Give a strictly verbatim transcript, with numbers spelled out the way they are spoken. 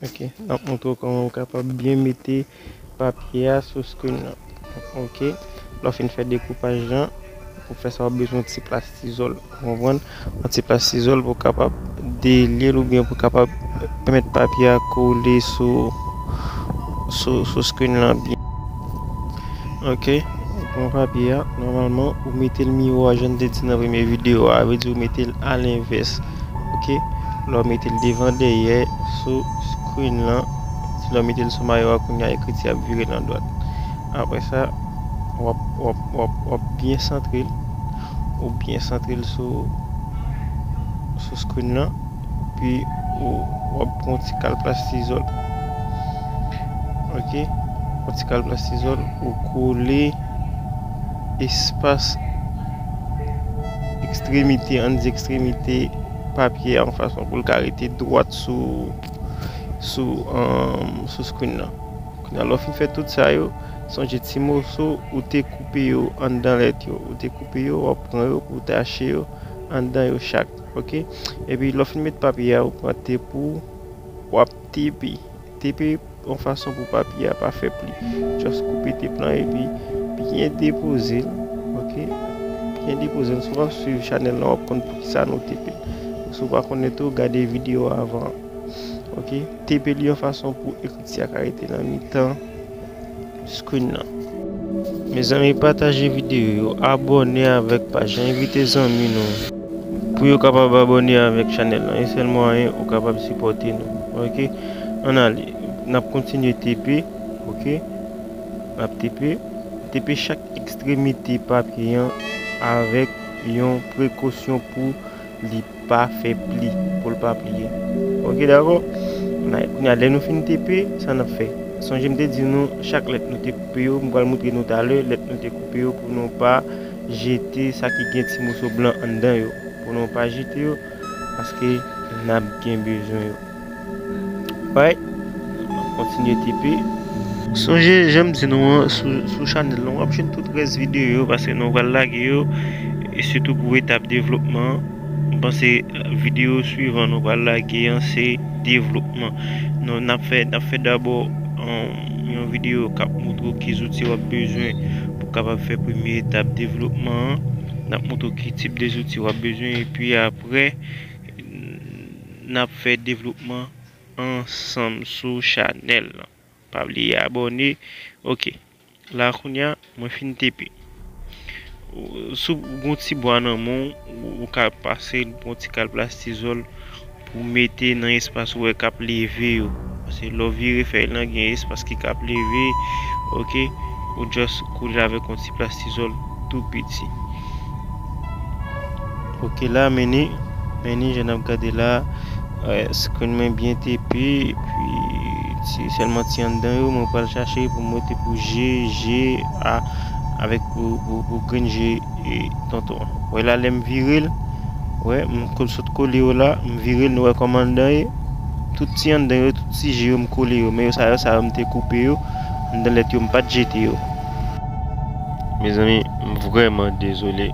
Ok, n ap montre w kòman w kapab byen mete papye a sou screen nan. Ok, lè w fin fè dekoupaj lan, pou fè sa w ap bezwen yon ti plastizòl, ou konprann? Yon ti plastizòl pou w kapab delye l oubyen pou w kapab pèmèt papye a kole sou, sou, sou screen lan byen. Ok, ou pran papye a, nòmalman ou mete l miwa jan n te di nan premye videyo a, vle di ou mete l alenvès. Ok, lè w mete l devan dèyè sou screen lan, si lè w mete l sou mayo a kounye a ekriti ap vire nan dwat. Apre sa, w ap, w ap, w ap, w ap byen santre l, ou byen santre l sou, sou screen lan, epi ou, w ap pran yon ti kal plastizòl. Ok, yon ti kal plastizòl, ou kole espas ekstremite, ann di ekstremite papye a yon fason pou l ka rete dwat sou, sou, um, sou screen nan. Kounye a, lè w fin fè tout sa yo, sonje ti moso ou te koupe yo anndan lèt yo. Ou te koupe yo, w ap pran yo pou w tache yo anndan yo chak. Ok? Epi lè w fin met papye a, ou pran tep ou, w ap tepe. Tepe yon fason pou papye a pa fè pli. Just koupe tep lan epi byen depoze l. Ok? Byen depoze l. Si w ap swiv chanèl lan, w ap konn poukisa nou tepe l. Si w pa konnen tou, gade videyo a avan. Ok? Tepe l yon fason pou ekriti a ka rete nan mitan screen nan. Mezanmi, pataje videyo yo, abòne avèk paj la, envite zanmi nou pou yo kapab abòne avèk chanèl lan. E sèl mwayen ou kapab sipòte nou. Ok? Ann ale. N ap kontinye tepe. Ok? N ap tepe. Tepe chak ekstremite papye an avèk yon prekosyon pou li pa fè pli, pou l pa pliye. Ok, dakò? N a, kounye a, lè nou fin tepe, sa n ap fè? Sonje m te di nou, chak lèt nou te koupe yo, m pral montre nou talè, lèt nou te koupe yo pou nou pa jete sa ki gen ti moso blan anndan yo, pou nou pa jete yo, paske n ap gen bezwen yo. Right? N ap kontinye tepe. Sonje, jan m di nou an, sou, sou chanèl lan, w ap jwenn tout rès videyo yo, paske nou pral lage yo, e sitou pou etap devlopman an. M panse, eh, videyo swivan nou pral lage an, se devlopman. Nou, n ap fè, n ap fè dabò, um, yon videyo k ap montre w ki zouti w ap bezwen pou w kapab fè premye etap devlopman an. N ap montre w ki tip de zouti w ap bezwen, epi apre, n ap fè devlopman ansanm sou chanèl lan. Pa bliye abòne. Ok. La kounye a, mwen fin tepe. Ou, si w gen yon ti bwa nan men w, ou, ou ka pase l pou yon ti kal plastizòl pou w mete nan espas ou wè k ap leve yo. Paske lè w vire fèy lan, gen espas ki k ap leve. Ok. Ou just kole l avèk yon ti plastizòl tou piti. Ok, la, men ni, men ni, jan n ap gade la, eh, screen mwen byen tepe, epi ti, sèlman ti anndan yo, mwen pral chache pou m mete pou G, G, A, avèk pou, pou, pou grenn je, e, tonton an. Wè la, lè m vire l, wè, m ko-, sot kole yo la, m vire l, nou wè kòman anndan ye. Tout ti anndan yo, tout ti je yo, m kole yo. Men yo, sa yo, sa yo, m te koupe yo. Anndan lèt yo, m pa t jete yo. Mezanmi, m vrèman dezole.